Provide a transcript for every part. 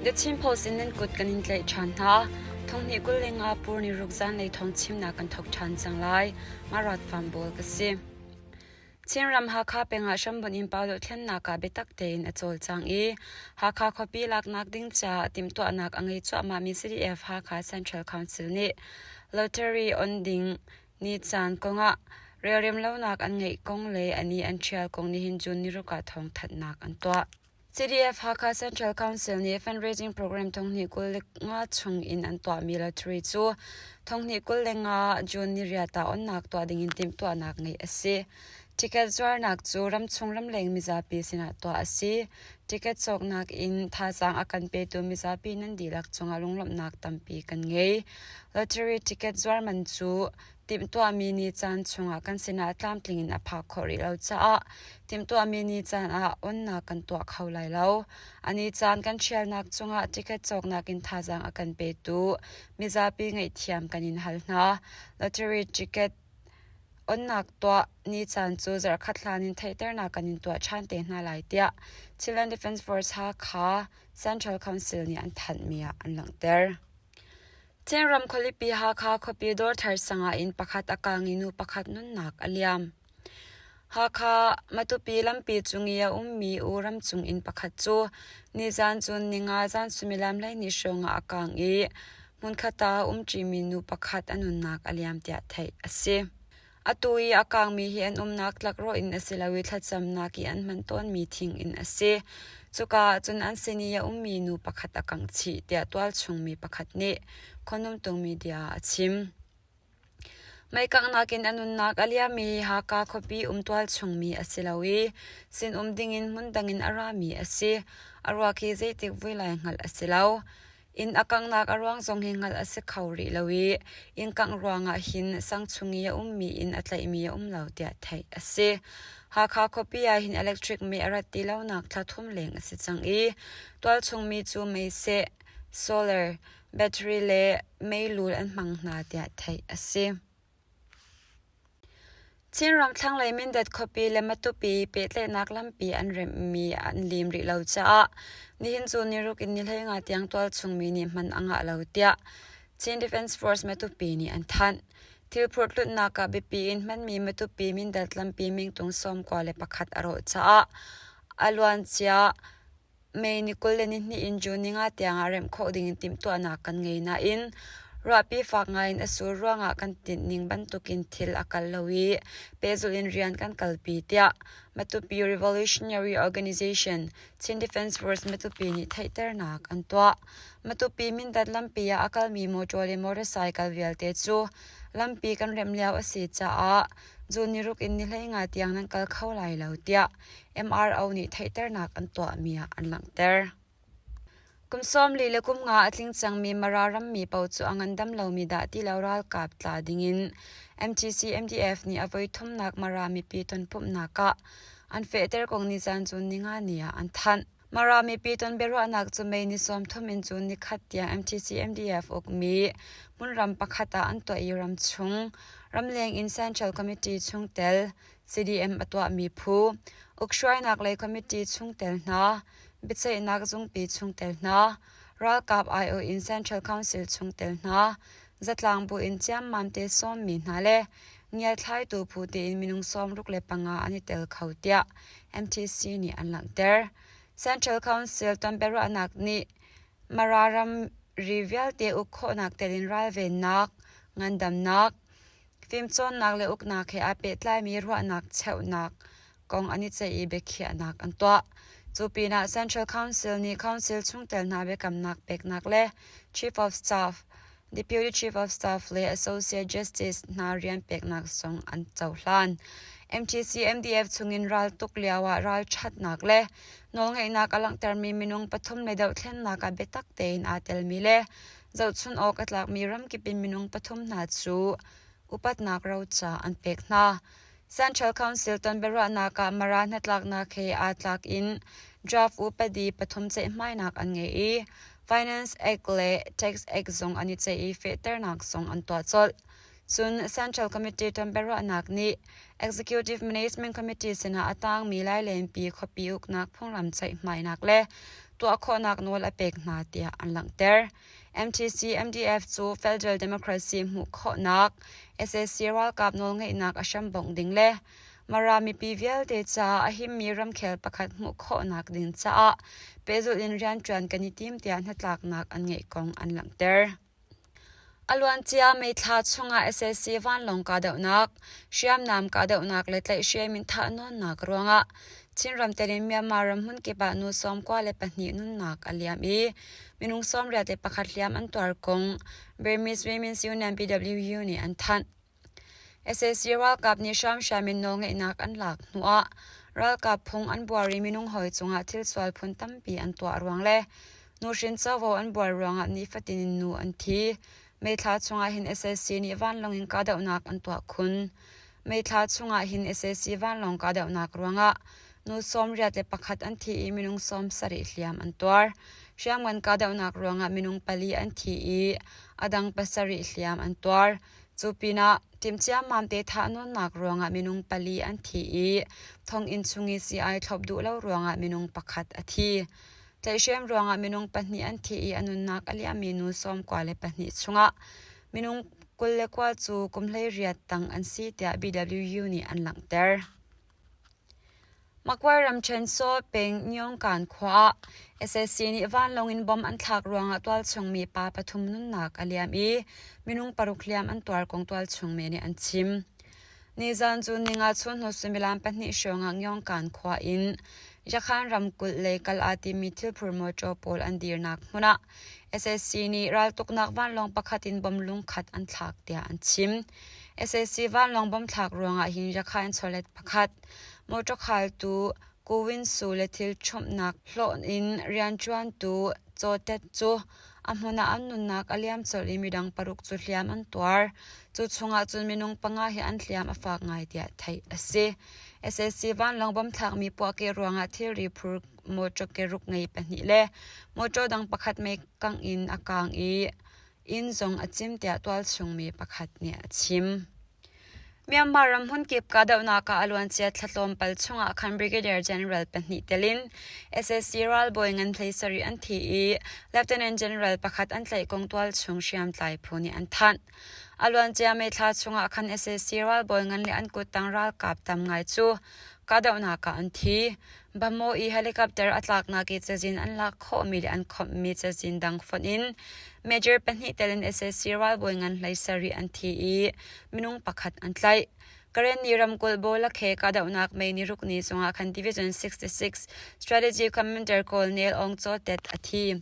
The Chin Post in nan kut kan in tlaih ṭhan hna. Thonghnih 25 pur ni ruk zanlei thawng chimnak kan thawk ṭhan cang lai. Marat Fambawl ka si. Chinram Hakha peng ah hrambunh in Paulo thlennak ah biatak tein a cawlcang i Hakha khuapi laknak ding caah timhtuahnak a ngei cuahmahmi CDF Hakha Central Council nih lottery on ding ni caan kongah relrem lonak an ngeih kong le a ni an ṭhial kong nihin June niruk ah thawngthanhnak an tuah. CDF Hakha Central Council nih fundraising program 2025 chung in an tuahmi lottery cu 2025 June niriat ah onnak tuah ding in timhtuahnak ngeih a si. Ticket zuarnak cu ramchung ramleng mizapi sinah tuah a si. Ticket cawknak in thazaang a kan petu mizapi nan dihlak cungah lunglawmhnak tampi kan ngei. Lottery ticket zuar man cu Timhtuahmi ni caan chungah kan sinah tlamtling in a phak khawh rih lo caah timhtuahmi ni caan ah onnak kan tuah kho lai lo. A ni caan kan ṭhialnak cungah ticket cawknak in thazaang a kan petu mizapi ngaihthiam kan in hal hna. Lottery ticket onnak tuah ni caan cu zarhkhat hlan in theihternak kan in tuah ṭhan te hna lai tiah Chinland Defense Force Hakha Central Council nih an thanhmi ah an langhter. Chinram khualipi Hakha khuapi dawrthar sang ah inn pakhat a kang i nu pakhat nunnak a liam. Hakha Matupi lampi cung i a ummi U ramchung inn pakhat cu nizan cun ninga zan suimilam 12 hrawng ah a kang i hmunkhat ah a umṭimi nu pakhat a nunnak a liam tiah theih a si. Atu i a kangmi hi an umnak tlakrawh inn a si lo i thlacamnak i an hman tawnmi thing inn a si. Cuka ah cun an sin i a ummi nu pakhat a kangh chih tiah tualchung mi pakhat nih Khonumtung media ah a chim. Meikanghnak in a nunnak a liammi hi Haka khuapi um tualchung mi a si lo i sinum dingin hmun dang in a rami a si. A ruak hi zeitik vui lai hngalh a si lo. Inn a kanghnak a ruang zong hi hngalh a si kho rih lo i inn kangh ruangah hin sang chung i a ummi inn a tlaihmi a um lo tiah theih a si. Hakha khuapi ah hin electric mei a rat ti lonak thla thum leng a si cang i tualchung mi cu meiseh, solar, battery le meilul an hmang hna tiah theih a si. Chinram thlanglei Mindat khuapi le Matupi pehtlaihnak lampi an remhmi an lim rih lo caah nihin cu niruk in ni 15 tiang tualchung mi nih hman a ngah lo tiah Chin Defence Force Matupi nih an thanh. Thilphurt tlunnak ah biapi in hmanmi Matupi Mindat lampi mingtung 91 a rawh caah a luancia May ni 22 in June ninga tiangah remh khawh dingin timhtuahnak kan ngei nain ruahpi fak ngaiin a sur ruangah kan tinhning bantukin thil a kal lo i pehzulh in rian kan kalpi tiah Matupi Revolutionary Organization Chin Defense Force Matupi nih theihternak an tuah. Matupi Mindat lampi ah a kalmi mawṭaw le motorcycle vialte cu lampi kan remh lio a si caah June ni ruk in ni 15 tiang nan kal kho lai lo tiah MRO nih theihternak an tuahmi ah an langhter. Kum 40 le kum nga a tling cangmi Mara rammi paoh cu a ngandam lomi dah ti lo ralkap tla dingin MTC MDF nih a voi thumnak Mara mipi tonpumhnak ah an fehter kong nizan cun ninga ni ah an thanh. Mara mipi ton biaruahnak cu May ni 30 in cun nikhat tiang MTC MDF ukmi hmunram pakhat ah an tuah i ramchung ramleng in Central Committee chungtel CDM a tuahmi phu, ukhruainak lei committee chungtel hna, biaceihnak zungpi chungtel hna, ralkap aiawh in Central Council chungtel hna, zatlang bu in ciammam te sawmmi hna le ngiathlaitu phu tiin minung 65 an i tel kho tiah MTC nih an langhter. Central Council tonbiaruahnak nih Mara ramri vialte uk khawhnak tel in ralvennak, ngandamnak, Fimcawnnak le uknak he aa pehtlaimi ruahnak cheuhnak kong an i ceih i biakhiahnak an tuah. Cu pinah Central Council nih Council chungtel hna biakamnak peknak le Chief of Staff, Deputy Chief of Staff le Associate Justice hna rian peknak zong an cohlan. MTC MDF chungin raltuk lioah ralṭhatnak le nawlngeihnak a langhtermi minung pathum le dohthlennak ah biatak tein aa telmi le Zohchunh awk a tlakmi ramkip in minung pathum hna cu upatnak roca an pek hna. Central Council ton biaruahnak ah Mara hnatlaknak he aa tlak in draft upadi pathum ceihmainak an ngei i Finance Act le Tax Act zong an i ceih i fehternak zong an tuah colh. Cun Central Committee ton biaruahnak nih Executive Management Committee sinah a tangmi Lailenpi khuapi uknak phunglam ceihmainak le tuah khawhnak nawl a pek hna tiah an langhter. MTC MDF cu Federal Democracy hmuh khawhnak sac ralkap nawlngeihnak a hrambongh ding le Mara mipi vialte caah a himmi ramkhel pakhat hmuh khawhnak ding caah pehzulh in rianṭuan kan i tim tiah hnatlaknak an ngeih kong an langhter. A luancia May thla chungah sac vanlawng kahdohnak, hriamnam kahdohnak le tlaihhrem in thahnawnnak ruangah Chinram telh in Myanmar ram hmunkip ah nu 92 nunnak a liam i minung 81 hliam an tuar kong Burmese Women's Union BWU nih an thanh. Sac ralkap nih hramhram in nawlngeihnak an lak hnuah ralkap phung an buar i minung hawi cungah thil sual phun tampi an tuah ruang le nuhrin covo an buar ruangah nifatin in nu an thi. May thla chungah hin sac nih vanlawng in kahdohnak an tuah khun. May thla chungah hin sac vanlawng kahdohnak ruangah nu 81 an thi i minung 70 hliam an tuar. Hriamngan kahdohnak ruangah minung pali an thi i a dang pasarih hliam an tuar. Cu pinah timhciammam te thahnawnnak ruangah minung pali an thi i thonginn chung i sii-ai thlop duh lo ruangah minung pakhat a thi. Tlaihhrem ruangah minung pahnih an thi i a nunnak a liammi nu 92 chungah minung 29 cu kum 18 tang an si tiah BWU nih an langhter. Magway ramṭhen Saw peng Nyongkan khua ah sac nih vanlawng in bomb an thlak ruangah tualchung mi pa pathum nunnak a liam i minung paruk hliam an tuar kong tualchung mi nih an chim. Nizan cu ninga chunhnu suimilam pahnih hrawngah Nyongkan khua in Yakhan ramkulh lei kal aa timi thilphur mawṭaw pawl an dirnak hmun ah sac nih raltuknak vanlawng pakhat in bomb lungkhat an thlak tiah an chim. Sac vanlawng bomb thlak ruangah hin Yakhan chawlet pakhat Mawṭaw khaltu Kowin Su le thil ṭhumhnak hlawh in rianṭuantu Caw Tet cu a hmun ah an nunnak a liam colh i midang paruk cu hliam an tuar. Cu chungah cun minung panga hi an hliam a fak ngai tiah theih a si. Sac vanlawng bomb thlakmi puahkeh ruangah thilri phur mawṭaw keruk ngei pahnih le mawṭaw dang pakhat mei kangh in a kaang i inn zong a cim tiah tualchung mi pakhat nih a chim. Myanmar ram hmunkip kahdohnak ah a luancia thla tlawmpal chungah khan Brigadier General pahnih tel in sac ralbawi ngan hlei sarih an thi i Lieutenant General pakhat an tlaih kong tualchung hriamtlai phu nih an thanh. A luancia May thla chungah khan sac ralbawi ngan le an kuttang ralkap tam ngai cu kahdohnak ah an thi. Bamaw i helicopter a tlaknak i cazin an lak khawhmi le an khawmhmi cazin dang fonh in major pahnih tel in sac ralbawi ngan hlei sarih an thi i minung pakhat an tlaih. Karenni ramkulh Bawlakhe kahdohnak May ni ruk ni zongah khan Division 66 Strategy Commander Colonel Aung Chaw Tet a thi.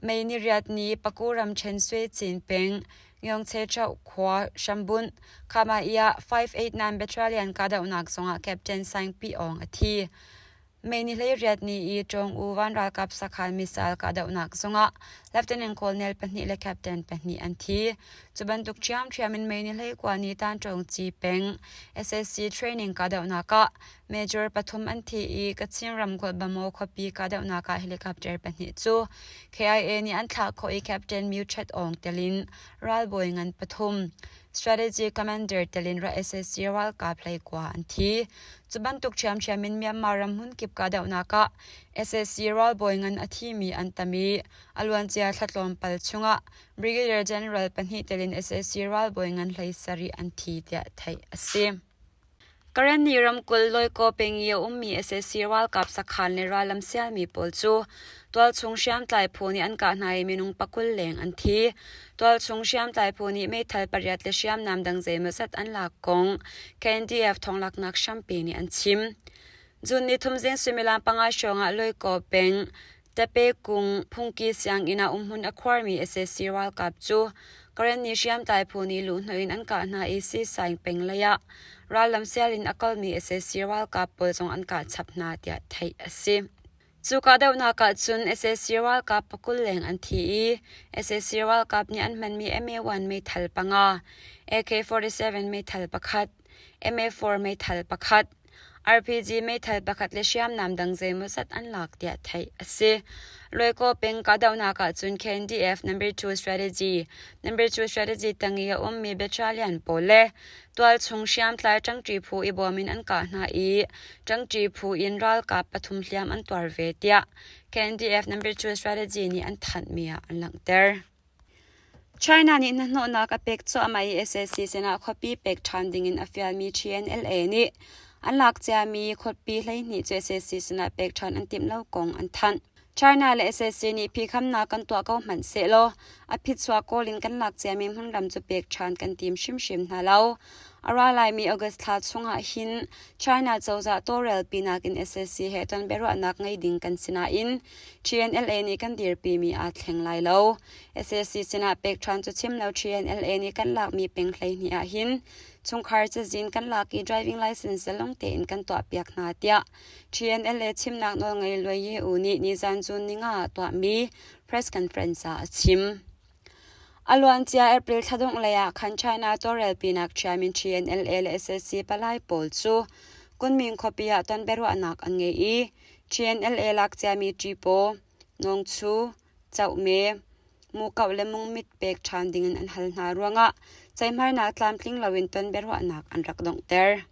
May ni riat ni Paku ramṭhen Swe Cin peng Ngyongchechoh khua hrambunh Khamaiah 589 Battalion kahdohnak zongah Captain Saing Pi Aung a thi. May ni 18 ni i Ṭawng U van ralkap sakhan missile kahdohnak zongah Lieutenant Colonel pahnih le Captain pahnih an thi. Cu bantuk ṭhiamṭhiam in May ni 19 ni Tanṭawng Ci peng sac training kahdohnak ah Major pathum an thi i Kachin ramkulh Bamaw khuapi kahdohnak ah helicopter pahnih cu KIA nih an thlah khawh i Captain Myu Chet Aung tel in ralbawi ngan pathum, Strategy Commander tel in sac ralkap hleikua an thi. Cu bantuk ṭhiamṭhiam in Myanmar ram hmunkip kahdohnak ah sac ralbawi ngan a thimi an tam i a luancia thla tlawmpal chungah Brigadier General pahnih tel in sac ralbawi ngan hlei sarih an thi tiah theih a si. Karenni ramkulh Loikaw peng i a ummi sac ralkap sakhan le rallam sialmi pawl cu tualchung hriamtlai phu nih an kah hna i minung pakul leng an thi. Tualchung hriamtlai phu nih meithal pariat le hriamnam dang zeimawzat an lak kong KNDF thawnglaknak hrampi nih an chim. June ni thum zing suimilam panga hrawng ah Loikaw peng Tape kung phungki sianginn ah umhmun a khuarmi sac ralkap cu Karenni hriamtlai phu nih luhhnawh in an kah hna i Sisaing peng lei ah rallam sial in a kalmi sac ralkap pawl zong an kah chap hna tiah theih a si. Cu kahdohnak ah cun sac ralkap pakul leng an thi i sac ralkap nih an hmanmi MA-1 meithal panga, AK-47 meithal pakhat, MA-4 meithal pakhat, RPG meithal pakhat le hriamnam dang zeimawzat an lak tiah theih a si. Loikaw peng kahdohnak ahcun KNDF Number 2 Strategy, Number 2 Strategy tang i a ummi battalion pawl le tualchung hriamtlai ṭangṭi phu i bawm in an kah hna i ṭangṭi phu in ralkap pathum hliam an tuar ve tiah KNDF Number 2 Strategy nih an thanhmi ah an langhter. China nih hnahnawhnak a pek cuahmah i sac sinah khuapi pek ṭhan dingin a fialmi TNLA nih an lak ciami khuapi 12 cu sac sinah pek ṭhan an timh lo kong an thanh. China le sac nih phikhamnak kan tuah ko hmanh sehlaw a phichuak kawl in kan lak ciami hmunram cu pek ṭhan kan tim hrimhrim hna lo. A ra laimi August thla chungah hin China cozah tawlrelpinak in sac he ton biaruahnak ngei ding kan si nain TNLA nih kan dirpimi aa thleng lai lo. Sac sinah pek ṭhan cu chim lo TNLA nih kan lakmi peng 12 ahhin chungkhar cazin kan lak i driving license zalong tein kan tuahpiak hna tiah TNLA chimnak nawlngei Luai Ye U nih nizan June ninga ah tuahmi press conference ah a chim. A luancia April thla dongh lei ah khan China tawlrelpinak thiam in TNLA le sac palai pawl cu Kunming khuapi ah ton biaruahnak an ngei i TNLA lak ciami Ṭipaw, Nawngchu, Cohme, Mukoh le Mungmit pek ṭhan dingin an hal hna ruangah ceihmainak tlamtling loin ton biaruahnak an rak donghter.